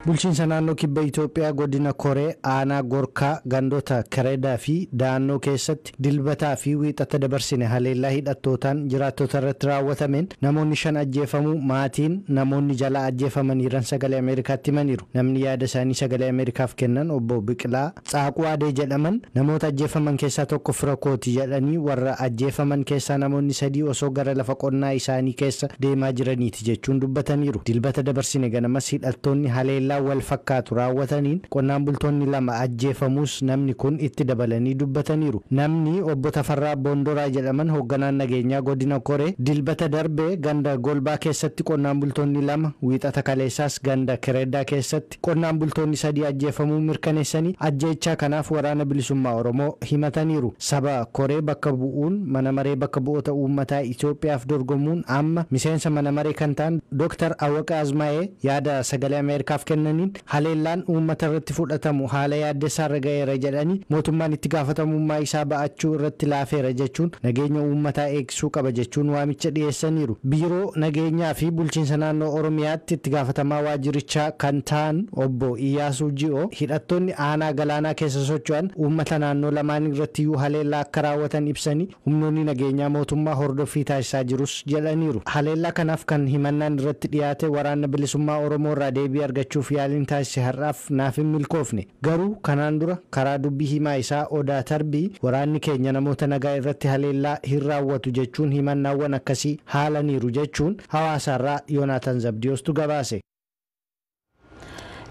Bulchiinsa naannoo kibba Itoophiyaa godina Koree aanaa Gorkaa gandoota Keredaa fi Daannoo keessatti dilbataa fi wiixata dabarsine haleellaa hidhattootaan jiraattota irratti raawwatameen namoonni 5 ajjeefamuu maatiin namoonni jalaa ajjeefamaniiran sagalee Ameerikaatti himaniiru. Namni yaada isaanii sagalee Ameerikaaf kennan obbo Biqilaa Tsaaquu Adee jedhaman namoota ajjeefaman keessaa tokko fira kooti jedhanii warra ajjeefaman keessaa namoonni 3 osoo gara lafa qonnaa isaanii keessa deemaa jiraniiti jechuun dubbataniiru. Dilbata dabarsine ganamas hidhattoonni haleellaa wal fakkaatu raawwataniin qonnaan bultoonni 2 ajjeefamus namni kun itti dabalanii dubbataniiru. Namni obbo Tafarraa Bondoraa jedhaman hoogganaan nageenyaa godina Koree dilbata darbe ganda Golbaa keessatti qonnaan bultoonni 2 wiixata kaleessaas ganda Keredaa keessatti qonnaan bultoonni 3 ajjeefamuu mirkaneessanii ajjeechaa kanaaf waraana bilisummaa Oromoo himataniiru. Saba Koree bakka bu'uun mana maree bakka bu'oota uummataa Itoophiyaaf dorgomuun amma miseensa mana maree kan ta'an Dr. Awwaqa Azmaa'ee yaada sagalee Ameerikaaf kennaniin haleellaan uummata irratti fudhatamu haala yaaddessaa irra ga'eera jedhanii mootummaan itti gaafatamummaa isaa ba'achuu irratti laafeera jechuun nageenya uummataa eegsisuu qaba jechuun waamicha dhiyeessaniiru. Biiroo nageenyaa fi bulchiinsa naannoo Oromiyaatti itti gaafatamaa waajjirichaa kan ta'an obbo Iyyaasuu Ji'oo hidhattoonni aanaa galaanaa keessa socho'an uummata naannoo lamaan irratti iyyuu haleellaa akka raawwatan ibsanii humnoonni nageenyaa mootummaa hordoffii taasisaa jirus jedhaniiru. Haleellaa kanaaf kan himannaan irratti dhiyaate waraana bilisummaa Oromoo irraa deebii argachuuf yaaliin taasise har'aaf naaf hin milkoofne. Garuu kanaan dura karaa dubbii himaa isaa Odaa Tarbii waraanni keenya namoota nagaa irratti haleellaa hin raawwatu jechuun himannaawwan akkasii haalaniiru jechuun hawaasaarraa Yoonaatan Zabdiyoostu gabaase.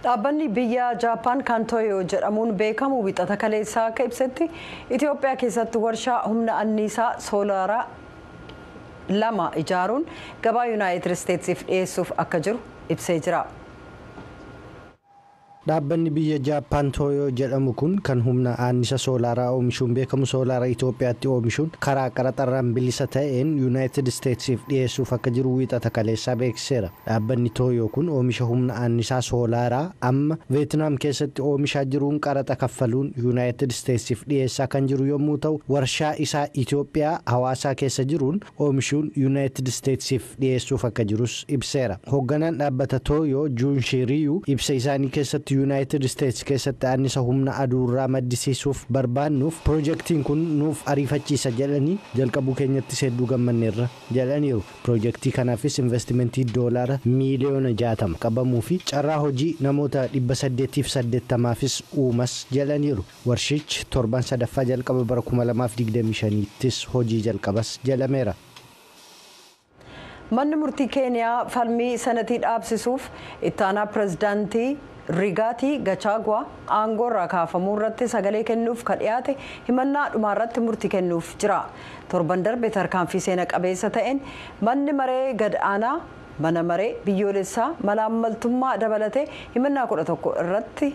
Dhaabbanni biyya Jaappaan kan Toyoo jedhamuun beekamu wixata kaleessaa akka ibsetti Itoophiyaa keessatti warshaa humna anniisaa soolaaraa 2 ijaaruun gabaa Yuunaayitid Isteetsiif dhiyeessuuf akka jiru ibsee jira. Dhaabbanni biyya Jaappaan Toyoo jedhamu kun kan humna annisa soolaaraa oomishuun beekamu soolaara Itoophiyaatti oomishuun karaa qaraxarraan bilisa ta'een Yuunaayitid Isteetsiif dhiyeessuuf akka jiru wiixata kaleessaa beeksiseera. Dhaabbanni Toyoo kun oomisha humna annisaa soolaaraa amma Veetinaam keessatti oomishaa jiruun qaraxa kaffaluun Yuunaayitid Isteetsiif dhiyeessaa kan jiru yommuu ta'u warshaa isaa Itoophiyaa hawaasaa keessa jiruun oomishuun Yuunaayitid Isteetsiif dhiyeessuuf akka jirus ibseera. Hoogganaan dhaabbata Toyoo Juun Shiriyu ibsa isaanii keessatti Yuunaayitid Isteets keessatti annisa humna aduurraa maddisiisuuf barbaannuuf piroojeektiin kun nuuf ariifachiisa jedhanii jalqabuu keenyattis hedduu gammanneerra jedhaniiru. Piroojeektii kanaafis investimentii $60 miiliyoona qabamuu fi carraa hojii namoota 880fis uumas jedhaniiru. Warshichi torban sadaffaa jalqaba bara 2025ttis hojii jalqabas jedhameera. Manni murtii Keeniyaa falmii sanatii dhaabsisuuf ittaanaa pirezidaantii Rigaatii Gachaagwaa aangoo irraa kaafamuu irratti sagalee kennuuf kan dhiyaate himannaa dhumaa irratti murtii kennuuf jira. Torban darbe tarkaanfii seena qabeessa ta'een manni maree gad aanaa mana maree biyyoolessaa malaammaltummaa dabalatee himannaa 11 irratti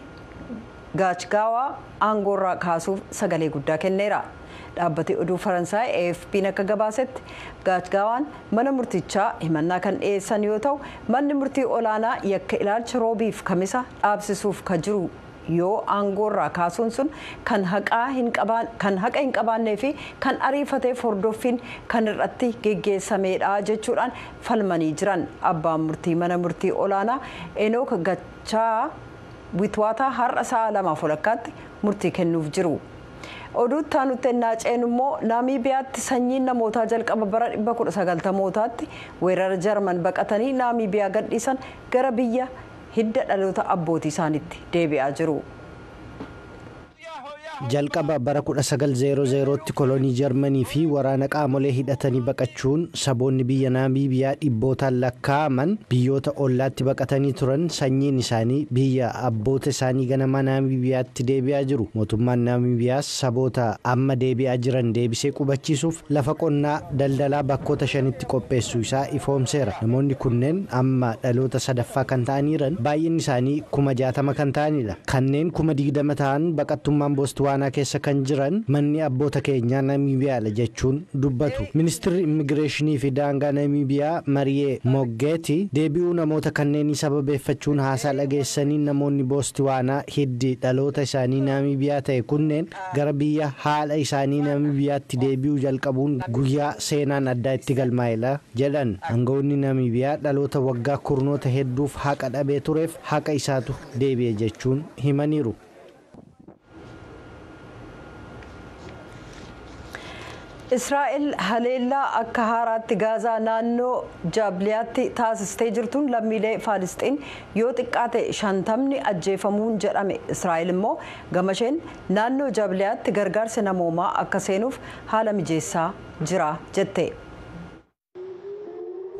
Gaachgaawaa aangoo irraa kaasuuf sagalee guddaa kenneera. Dhaabbati oduu Faransaay AFP'n akka gabaasetti Gaachgaawaan mana murtichaa himannaa kan dhiyeessan yoo ta'u manni murtii olaanaa yakka ilaalcha roobiif kamisa dhaabsisuuf kan jiru yoo aangoo irraa kaasuun sun kan haqa hin qabaannee fi kan ariifateef hordoffiin kan irratti geggeessamedha jechuudhaan falmanii jiran. Abbaan murtii mana murtii olaanaa Enook Gachaa Witwaataa har'a sa'a 2:30 murtii kennuuf jiru. Oduutti aanutti ennaa ceenu immoo Naamiibiyaatti sanyiin namootaa jalqaba bara 1990tti weerara Jarman baqatanii Naamiibiyaa gadhiisan gara biyya hidda dhaloota abbootii isaaniitti deebi'aa jiru. Jalqaba bara 1900tti kolonii Jarmanii fi waraana qaamolee hidhatanii baqachuun saboonni biyya Naamiibiyaa dhibbootaan lakkaa'aman biyyoota ollaatti baqatanii turan sanyiin isaanii biyya abboota isaanii ganama Naamiibiyaatti deebi'aa jiru. Mootummaan Naamiibiyaas saboota amma deebi'aa jiran deebisee qubachiisuuf lafa qonnaa daldalaa bakkoota 5tti qopheessuu isaa ifoomseera. Namoonni kunneen amma dhaloota sadaffaa kan ta'aniiran baay'inni isaanii 60,000 kan ta'anidha. Kanneen 20,000 ta'an baqattummaan Boostiwaanaa keessa kan jiran manni abboota keenyaa Namiibiyaadha jechuun dubbatu. Ministeerri Immigireeshinii fi daangaa Namiibiyaa Mariyee Moggeeti deebi'uu namoota kanneenii sababeeffachuun haasaa dhageessanii namoonni Boostiwaanaa hiddi dhaloota isaanii Namiibiyaa ta'e kunneen gara biyya haala isaanii Namiibiyaatti deebi'uu jalqabuun guyyaa seenaan addaa itti galmaa'edha jedhan. Aangawoonni Namiibiyaa dhaloota waggaa kurnoota hedduuf haqa dhabee tureef haqa isaatu deebi'e jechuun himaniiru. Israa'el haleellaa akka haaraatti Gaazaa naannoo Jaabliyaatti taasistee jirtuun lammiilee Faalisxiin yoo xiqqaate 50 ajjeefamuun jedhame. Israa'el immoo gamasheen naannoo Jaabliyaatti gargaarsi namoomaa akka seenuuf haala mijeessaa jira jette.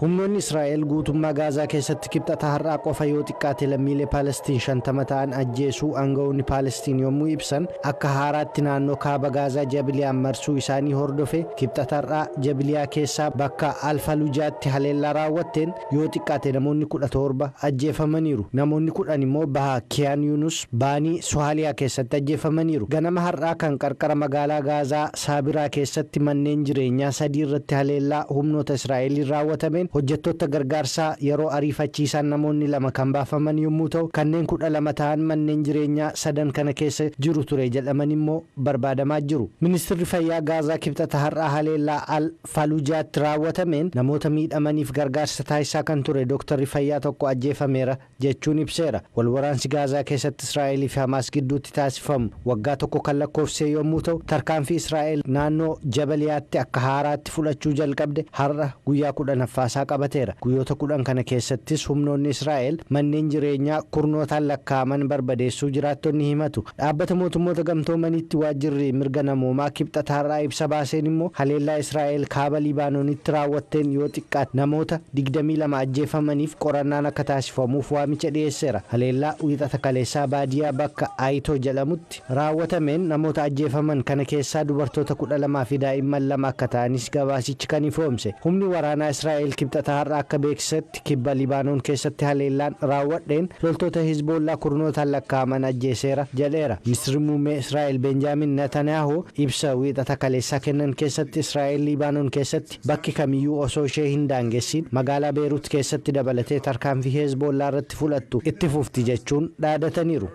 Humnoonni Israa'el guutummaa Gaazaa keessatti kibxata har'aa qofa yoo xiqqaate lammiilee Paalestiin 50 ta'an ajjeesuu aangawoonni Paalestiin yommuu ibsan akka haaraatti naannoo kaaba Gaazaa Jabiliyaan marsuu isaanii hordofe kibxata har'aa Jabiliyaa keessaa bakka Alfalujaatti haleellaa raawwatteen yoo xiqqaate namoonni 17 ajjeefamaniiru. Namoonni 10 immoo baha Kiyaan Yunus baanii Sohaaliyaa keessatti ajjeefamaniiru. Ganama har'aa kan qarqara magaalaa Gaazaa Saabiraa keessatti manneen jireenyaa 3 irratti haleellaa humnoota Israa'eliin raawwatameen hojjettoota gargaarsaa yeroo ariifachiisaan namoonni 2 kan baafaman yommuu ta'u kanneen 12 ta'an manneen jireenyaa 3 kana keessa jiru ture jedhaman immoo barbaadamaa jiru. Ministeerri fayyaa Gaazaa kibxata har'aa haleellaa Al Falujaatti raawwatameen namoota miidhamaniif gargaarsa taasisaa kan ture dooktarri fayyaa tokko ajjeefameera jechuun ibseera. Walwaraansi Gaazaa keessatti Israa'elii fi Hamaas gidduutti taasifamu waggaa tokko kan lakkoofsee yommuu ta'u tarkaanfii Israa'el naannoo Jabaliyaatti akka haaraatti fudhachuu jalqabde har'a guyyaa 10ffaa qabateera. Guyyoota 10 kana keessattis humnoonni Israa'el manneen jireenyaa kurnootaan lakkaa'aman barbadeessuu jiraattonni himatu. Dhaabbata mootummoota gamtoomaniitti waajjirri mirga namoomaa kibxata har'aa ibsa baaseen immoo haleellaa Israa'el kaaba Libaanoonitti raawwatteen yoo xiqqaate namoota 22 ajjeefamaniif qorannaan akka taasifamuuf waamicha dhiyeesseera. Haleellaa wiixata kaleessaa baadiyaa bakka Ayitoo jedhamutti raawwatameen namoota ajjeefaman kana keessaa dubartoota 12 fi daa'imman 2 akka ta'anis gabaasichi kan ifoomse. Humni waraanaa Israa'el kibxata har'a akka beeksisetti kibba Libaanoon keessatti haleellaan raawwadheen loltoota Hizboollaa kurnootaan lakkaa'aman ajjeeseera jedheera. Ministeerri muummee Israa'el Benjaamin Netanyahu ibsa wiixata kaleessaa kennan keessatti Israa'el Libaanoon keessatti bakki kamiyyuu osoo ishee hin daangessin magaalaa Beerut keessatti dabalatee tarkaanfii Hizboollaa irratti fudhattu itti fufti jechuun dhaadataniiru.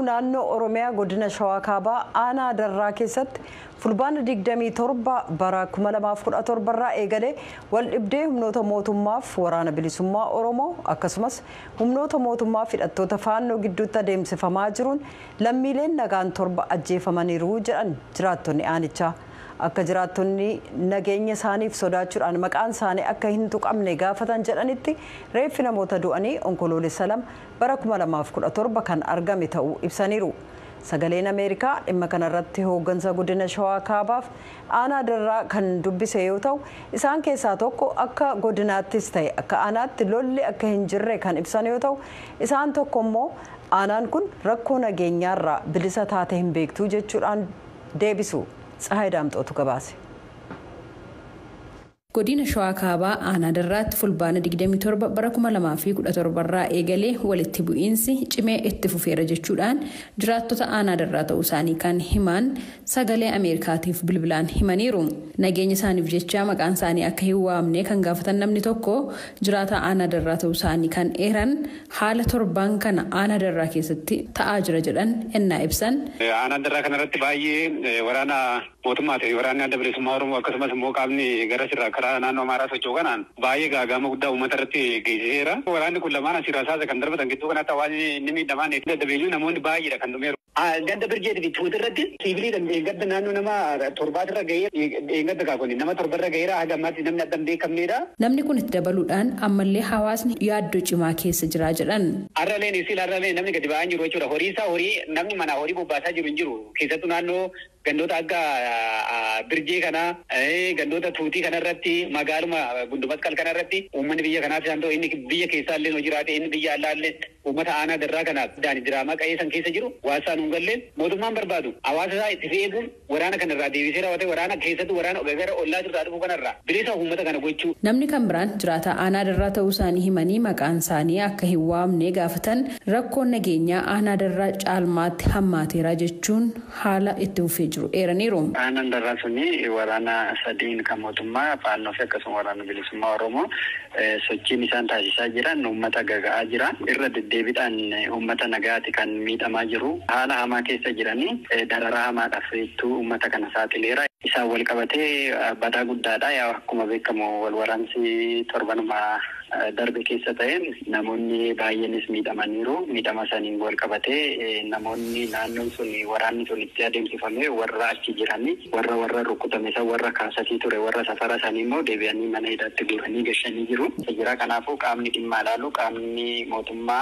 Naannoo Oromiyaa godina Shawaa Kaabaa aanaa Darraa keessatti fulbaana 27 bara 2017 irraa eegalee wal dhibdee humnoota mootummaaf waraana bilisummaa Oromoo akkasumas humnoota mootummaa fi hidhattoota faannoo gidduutti adeemsifamaa jiruun lammiileen nagaan 7 ajjeefamaniiru jedhan jiraattonni aanichaa. Akka jiraattonni nageenya isaaniif sodaachuudhaan maqaan isaanii akka hin tuqamne gaafatan jedhanitti reeffi namoota du'anii onkoloolessa 2 bara 2017 kan argame ta'uu ibsaniiru. Sagaleen Ameerikaa dhimma kanarratti hooggansa godina Shawaa Kaabaaf aanaa Darraa kan dubbise yoo ta'u isaan keessaa tokko akka godinaattis ta'e akka aanaatti lolli akka hin jirre kan ibsan yoo ta'u isaan tokko immoo aanaan kun rakkoo nageenyaarraa bilisa taate hin beektu jechuudhaan deebisu. Tsahaay Daamxootu gabaase. Godina Shawaa Kaabaa aanaa Darraatti fulbaana 27 bara 2017 irraa eegalee walitti bu'iinsi cimee itti fufeera jechuudhaan jiraattota aanaa Darraa ta'uu isaanii kan himan sagalee Ameerikaatiif bilbilaan himaniiru. Nageenya isaaniif jecha maqaan isaanii akka hin waamne kan gaafatan namni tokko jiraata aanaa Darraa ta'uu isaanii kan eeran haala torban kana aanaa Darraa keessatti ta'aa jira jedhan ennaa ibsan. Aanaa Darraa kanarratti baay'ee waraana mootummaa ta'e waraanni adda bilisummaa Oromoo akkasumas immoo qaamni gara sirraa karaa naannoo Amaaraa socho'u kanaan baay'ee gaaga'ama guddaa uummata irratti geessiseera. Waraanni kun lamaan asirraa saasa kan darbatan gidduu kanatti hawaasni ni miidhamaan daddabeeyyuu namoonni baay'eedha kan dhumeeru. Ganda birjeetii fi tuuti irratti siviiliidhaan eeggadda naannoo nama 7 irra ga'ee eeggadda kaakonni nama 7 irra ga'eera haga ammaatti namni adda hin beekamneedha. Namni kun itti dabaluudhaan ammallee hawaasni yaaddoo cimaa keessa jira jedhan. Har'aleen isil har'aleen namni gadi ba'aa jiru jechuudha. Horii isaa horii namni manaa horii bobbaasaa jiru hin jiru. Keessattuu naannoo gandoota akka birjee kana gandoota tuutii kana irratti magaaluma gundumasqal kana irratti uummanni biyya kanaaf isaan ta'u inni biyya keessaa illee hojii jiraate inni biyya alaa illee Uummata aanaa Darraa kanaaf daani diraamaa qa'ee san keessa jiru waan isaan hin galleen mootummaan barbaadu hawaasa isaa itti eeguun waraana kanarraa deebisee raawwatee waraana keessatti waraana gara ollaa jirtaa dhufu kanarraa bilisa uummata kana gochuu. Namni kan biraan jiraataa aanaa Darraa ta'uu isaanii himanii maqaan isaanii akka hin waamne gaafatan rakkoon nageenyaa aanaa Darraa caalmaatti hammaateera jechuun haala itti fufee jiru eeraniiru. Aanaan Darraa suni waraana sadiin kan mootummaa Faannoo fi akkasuma waraana bilisummaa Oromoo sochiin isaan taasisaa jiran uummata gaga'aa jira. Irra deddeebiidhaan uummata nagaati kan miidhamaa jiru. Haala hamaa keessa jiranii dararaa hamaadhaaf ittuu uummata kana saaxileera. Isaan wal qabatee badaa guddaadha. Yaa akkuma beekamu wal waraansi torbanuma darbe keessa ta'een namoonni baay'eenis miidhamaniiru. Miidhama saniin wal qabatee namoonni naannoon sun waraanni sun itti adeemsifame warra achi jiranii warra rukutame san warra kaasasii ture warra safara sanii immoo deebi'anii mana hidhaatti guuranii gashanii jiru. Jira kanaafuu qaamni dhimma ilaalu qaamni mootummaa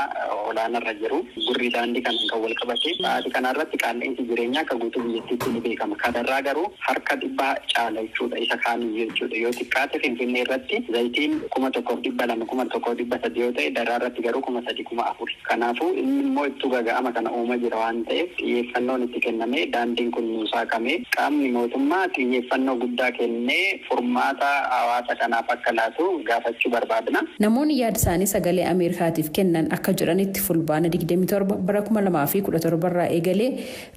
olaanarra jiru gurri daandii kanaan kan wal qabate sa'aatii kanarratti qaala'insi jireenyaa akka guutuu biyyattiitti ni beekama. Kanarraa garuu harka 100 caala jechuudha isa kaaniyyuu jechuudha. Yoo xiqqaate Finfinnee irratti zayitiin 1200 1300 yoo ta'e Darraa irratti garuu 3000 4000. Kanaafuu inni immoo ittuu gaga'ama kana uumaa jira waan ta'eef xiyyeeffannoon itti kennamee daandiin kun nu saaqamee qaamni mootummaa xiyyeeffannoo guddaa kennee furmaata hawaasa kanaaf akka laatu gaafachuu barbaadna. Namoonni yaada isaanii sagalee Ameerikaatiif kennan akka jedhanitti fulbaana 27 bara 2017 irraa eegalee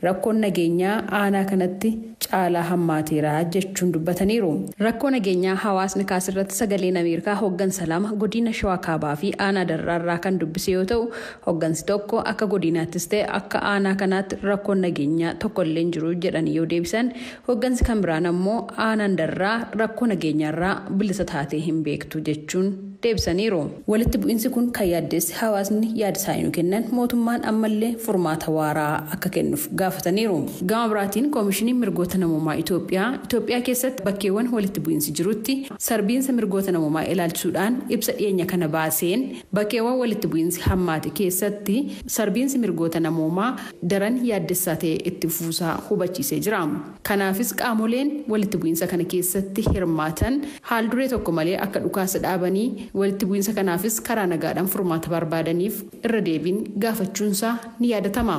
rakkoon nageenyaa aanaa kanatti caalaa hammaateera jechuun dubbataniiru. Rakkoo nageenyaa hawaasni kaasirratti sagaleen Ameerikaa hooggansa lama godina Shawaa Kaabaa fi aanaa Darraa irraa kan dubbise yoo ta'u hooggansi tokko akka godinaattis ta'e akka aanaa kanaatti rakkoon nageenyaa tokkollee hin jiru jedhanii yoo deebisan hooggansi kan biraan ammoo aanaan Darraa rakkoo nageenyaarraa bilisa taatee hin beektu jechuun deebisaniiru. Walitti bu'iinsi kun kan yaaddeesse hawaasni yaada isaanii nu kennan mootummaan ammallee furmaata waaraa akka kennuuf gaafataniiru. Gama biraatiin koomishiniin mirgoota namoomaa Itoophiyaa keessatti bakkeewwan walitti bu'iinsi jirutti sarbiinsa mirgoota namoomaa ilaalchisuudhaan ibsa dhiyeenya kana baaseen bakkeewwan walitti bu'iinsi hammaate keessatti sarbiinsi mirgoota namoomaa daran yaaddessaa ta'e itti fufuusaa hubachiisee jira. Kanaafis qaamoleen walitti bu'iinsa kana keessatti hirmaatan haal duree tokko malee akka dhukaasa dhaabanii walitti bu'iinsa kanaafis karaa nagaadhaan furmaata barbaadaniif irra deebiin gaafachuunsaa ni yaadatama.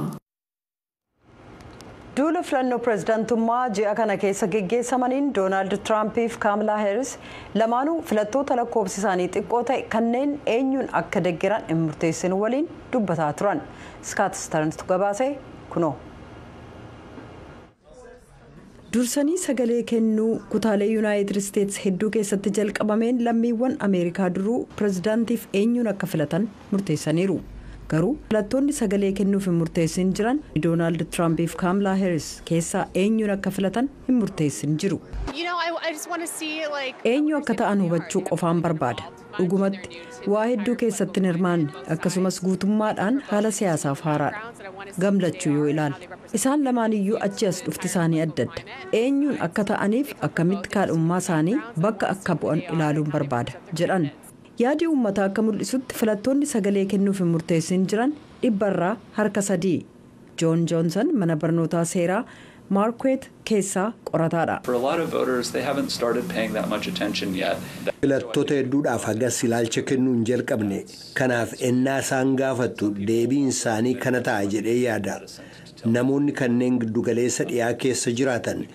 Duula filannoo pireezidaantummaa ji'a kana keessa geggeessamaniin Doonaald Tiraampii fi Kaamalaa Heeris lamaanuu filattoota lakkoofsi isaanii xiqqoo ta'e kanneen eenyuun akka deeggaran hin murteessin waliin dubbataa turan. Iskaat Stearns gabaase kunoo. Dursanii sagalee kennuu kutaalee Yuunaayitid Isteets hedduu keessatti jalqabameen lammiiwwan Ameerikaa duruu pireezidaantiif eenyuun akka filatan murteessaniiru. Garuu filattoonni sagalee kennuuf hin murteessin jiran Doonaald Tiraampii fi Kaamalaa Heeris keessaa eenyuun akka filatan hin murteessin jiru. Eenyu akka ta'an hubachuu qofaan barbaada. Dhugumatti waa hedduu keessatti hin hirmaanne akkasumas guutummaadhaan haala siyaasaaf haaraadha. Gamlachuu yoo ilaalle isaan lamaan iyyuu achi as dhufti isaanii adda adda. Eenyuun akka ta'aniif akkamitti kaadhummaa isaanii bakka akka bu'an ilaaluun barbaada jedhan. Yaadi uummataa akka mul'isutti filattoonni sagalee kennuuf hin murteessin jiran 3%. Joon Joonsan mana barnootaa seeraa Maarkweet keessaa qorataadha. Filattoota hedduudhaaf hagas ilaalcha kennuu hin jalqabne. Kanaaf ennaa isaan gaafattu deebiin isaanii kana ta'a jedhee yaada. Namoonni kanneen giddugaleessa dhiyaa keessa jiraatan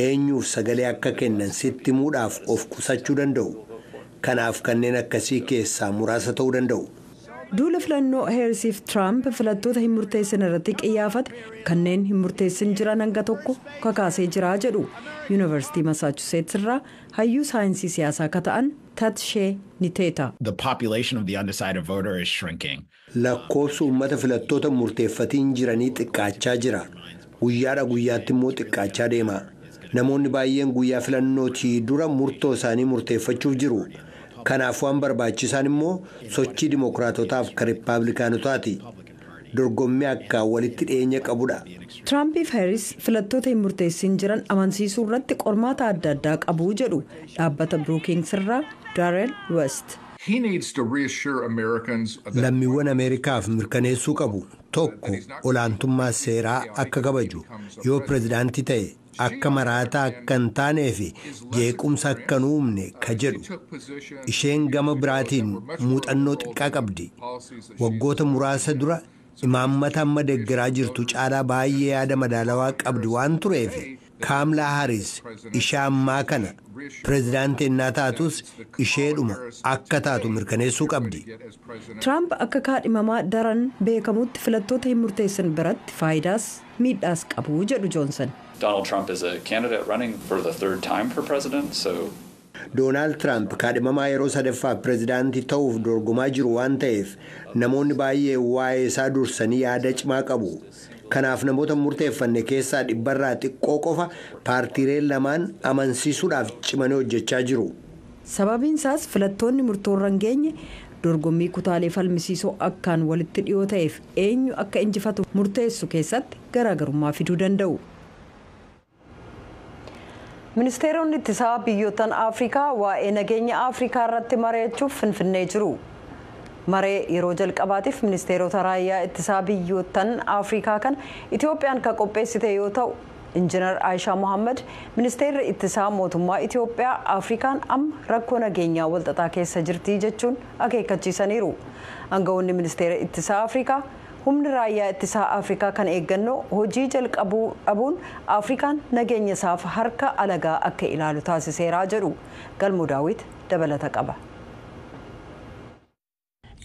eenyuuf sagalee akka kennan sitti himuudhaaf of qusachuu danda'u. Kanaaf kanneen akkasii keessaa muraasa ta'uu danda'u. Duula filannoo Heerisiif Tiraamp filattoota hin murteessin irratti qiyyaafate kanneen hin murteessin jiran hanga tokko kakaasee jira jedhu Yuunivarsiitii Masaachuseets irraa hayyuu saayinsii siyaasaa akka ta'an Tatshee Niteeta. The population of the undecided voter is shrinking. Lakkoofsi uummata filattoota murteeffatiin jiranii xiqqaachaa jira. Guyyaadha guyyaatti immoo xiqqaachaa deema. Namoonni baay'een guyyaa filannootii dura murtoo isaanii murteeffachuuf jiru. Kanaaf waan barbaachisaan immoo sochii dimookiraatotaaf kan riippaabilikaanotaati. Dorgommii akka walitti dhiyeenya qabudha. Tiraampiif Heeris filattoota hin murteessin jiran amansiisuu irratti qormaata adda addaa qabu jedhu dhaabbata Brookings irraa Darrell West. Lammiiwwan Ameerikaaf mirkaneessuu qabu tokko olaantummaa seeraa akka kabaju yoo pireezidaantii ta'e Akka maraataa akka hin taanee fi jeequmsa akka hin uumne ka jedhu. Isheen gama biraatiin muuxannoo xiqqaa qabdi. Waggoota muraasa dura imaammata amma deeggaraa jirtu caalaa baay'ee yaada madaalawaa qabdi waan tureef Kaamlaa Haaris ishee ammaa kana pireezidaantii ennaa taatus isheedhuma akka taatu mirkaneessuu qabdi. Tiraamp akka kaadhimamaa daran beekamutti filattoota hin murteessan biratti faayidaas miidhaas qabu jedhu Joonsan. Donald Trump is a candidate running for the third time for president, so Doonaald Tiraamp kaadhimamaa yeroo sadaffaaf pireezidaantii ta'uuf dorgomaa jiru waan ta'eef namoonni baay'ee waa'ee isaa dursanii yaada cimaa qabu. Kanaaf namoota murteeffanne keessaa dhibbarraa xiqqoo qofa paartiileen lamaan amansiisuudhaaf cimanii hojjechaa jiru. Sababiin isaas filattoonni murtoorra hin geenye dorgommii kutaalee falmisiisoo akkaan walitti dhiyoo ta'eef eenyu akka injifatu murteessu keessatti garaagarummaa fiduu danda'u. Ministeeronni ittisaa biyyoottan Afrikaa waa'ee nageenya Afrikaa irratti mari'achuuf Finfinnee jiru. Maree yeroo jalqabaatiif ministeerota raayyaa ittisaa biyyoottan Afrikaa kana Itoophiyaan kan qopheessite yoo ta'u, Injiinar Aayishaa Mohaammed ministeerri ittisaa mootummaa Itoophiyaa Afrikaan amma rakkoo nageenyaa walxaxaa keessa jirti jechuun akeekkachiisaniiru. Aangawoonni ministeera ittisaa Afrikaa humni raayyaa ittisaa Afrikaa kan eeggannoo hojii jalqabuu dhabuun Afrikaan nageenya isaaf harka alagaa akka ilaalu taasiseera jedhu. Galmoo Daawit dabalata qaba.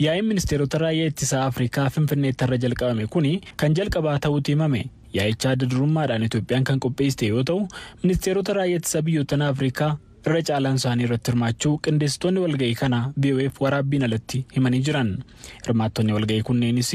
Yaa'iin ministeerota raayyaa ittisaa Afrikaa Finfinneetti irra jalqabame kuni kan jalqabaa ta'uutu himame. Yaa'icha adda durummaadhaan Itoophiyaan kan qopheessite yoo ta'u, ministeerota raayyaa ittisaa biyyoottan Afrikaa irra caalaan isaanii irratti hirmaachuu qindeessitoonni walga'ii kana BOF waraabbiin alatti himanii jiran. Hirmaattonni walga'ii kunneenis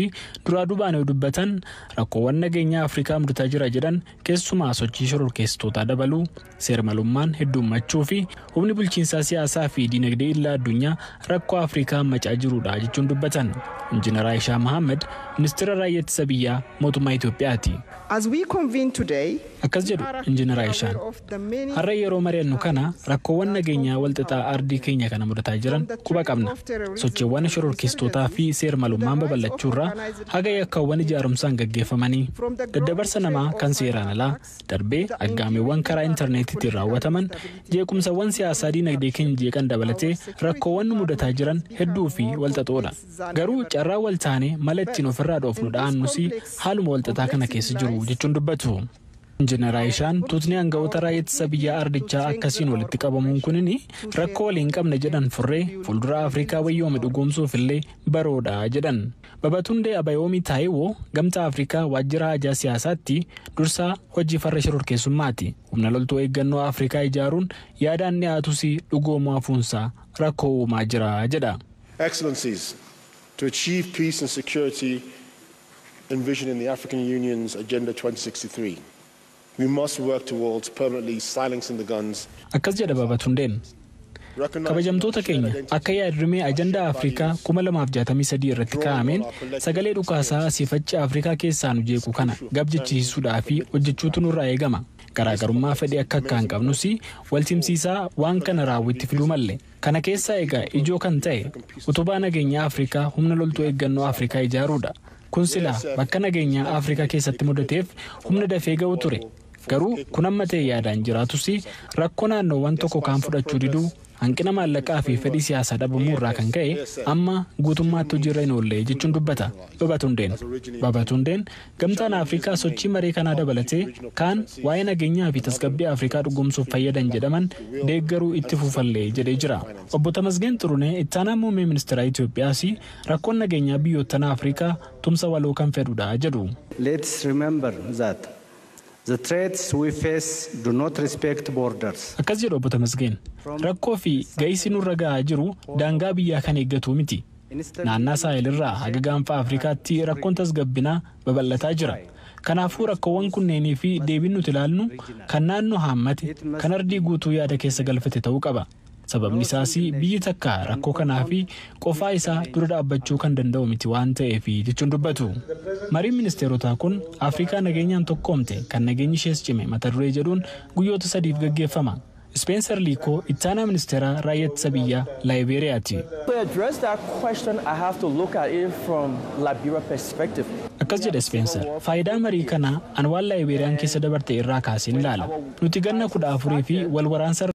duraa duubaan yoo dubbatan rakkoowwan nageenyaa Afrikaa mudataa jira jedhan keessumaa sochii shororkeessitootaa dabaluu, seermalummaan heddummachuu fi humni bulchiinsaa siyaasaa fi diinagdee illaa addunyaa rakkoo Afrikaa hammacaa jirudha jechuun dubbatan. Injiinar Aayishaa Mohaammed ministeera raayyaa ittisa biyyaa mootummaa Itoophiyaati. Akkas jedhu Injiinar Aayishaan, har'a yeroo mari'annu kana rakkoowwan nageenyaa walxaxaa ardii keenya kana mudataa jiran quba qabna. Sochiiwwan shororkeessitootaa fi seermalummaan babal'achuurraa haga yakkaawwan ijaarumsaan gaggeeffamanii daddabarsa namaa kan seeraan alaa darbee aggaameewwan karaa intarneetiitiin raawwataman jeequmsawwan siyaasaa diinagdee keenya jeeqan dabalatee rakkoowwan nu mudataa jiran hedduu fi walxaxoodha. Garuu carraa wal taanee mala ittiin ofirraa dhoofnu dha'annus haaluma walxaxaa kana keessa jiru jechuun dubbatu. Injiinar Aayishaan tuutni aangawoota raayyaa ittisa biyyaa ardichaa akkasiin walitti qabamuun kunin rakkoo waliin qabne jedhan furree fuuldura Afrikaa wayyoome dhugoomsuuf illee baroodha jedhan. Babatundee Abayoomii Taayiwoo gamtaa Afrikaa waajjira hajaa siyaasaatti dursaa hojii farra shororkeessummaati. Humna loltuu eeggannoo Afrikaa ijaaruun yaadaan dhiyaatus dhugoomuu hafuunsaa rakkoo uumaa jira jedha. Excellencies, to achieve peace and security envisioned in the African Union's Agenda 2063. We must work towards permanently silencing the guns. Akkas jedha Babatundeen. Kabajamtoota keenya, akka yaadrimee ajandaa Afrikaa 2063 irratti kaa'ameen sagalee dhukaasaa asiifachi Afrikaa keessaa nu jeequ kana gab jechisiisuudhaa fi hojjechuutu nurraa eegama. Garaagarummaa fedhii akka akkaan qabnus walsimsiisaa waan kana raawwitti fiduu malle. Kana keessaa egaa ijoo kan ta'e utubaa nageenyaa Afrikaa humna loltuu eeggannoo Afrikaa ijaaruudha. Kun silaa bakka nageenyaa Afrikaa keessatti mudateef humna dafee ga'u ture. Garuu kun amma ta'e yaadaan jiraatus rakkoo naannoowwan tokko kaan fudhachuu diduu hanqina maallaqaa fi fedhii siyaasaa dhabamuu irraa kan ka'e amma guutummaatti hojiirra hin oolle jechuun dubbata Babatundeen. Babatundeen gamtaan Afrikaa sochii maree kanaa dabalatee kaan waa'ee nageenyaa fi tasgabbii Afrikaa dhugoomsuuf fayyadan jedhaman deeggaruu itti fufallee jedhee jira. Obbo Tamasgeen Xurunee ittaanaa muummee ministeera Itoophiyaas rakkoon nageenyaa biyyoottan Afrikaa tumsa waloo kan fedhudha jedhu. Let's remember that the threats we face do not respect borders. Akkas jedhu Obbo Tamasgeen. Rakkoo fi ga'isi nurra ga'aa jiru daangaa biyyaa kan eeggatu miti. Naannaa Saahel irraa haga gaanfa Afrikaatti rakkoon tasgabbinaa babal'ataa jira. Kanaafuu rakkoowwan kunneenii fi deebiin nuti ilaallu kan naannoo haammate kan ardii guutuu yaada keessa galfate ta'uu qaba. Sababni isaas biyyi takka rakkoo kanaa fi qofaa isaa dura dhaabbachuu kan danda'u miti waan ta'eef jechuun dubbatu. Mariin ministeerotaa kun Afrikaa nageenyaan tokkoomte kan nageenyi ishees cime mata duree jedhuun guyyoota sadiif gaggeeffama. Speenser Liikoo ittaanaa ministeeraa raayyaa ittisa biyyaa Laayibeeriyaati. To address that question, I have to look at it from Liberia perspective. Akkas jedhe Speenser. Faayidaa marii kanaa an waan Laayibeeriyaan keessa dabarte irraa kaaseen ilaala. Nuti ganna 14 fi wal waraansa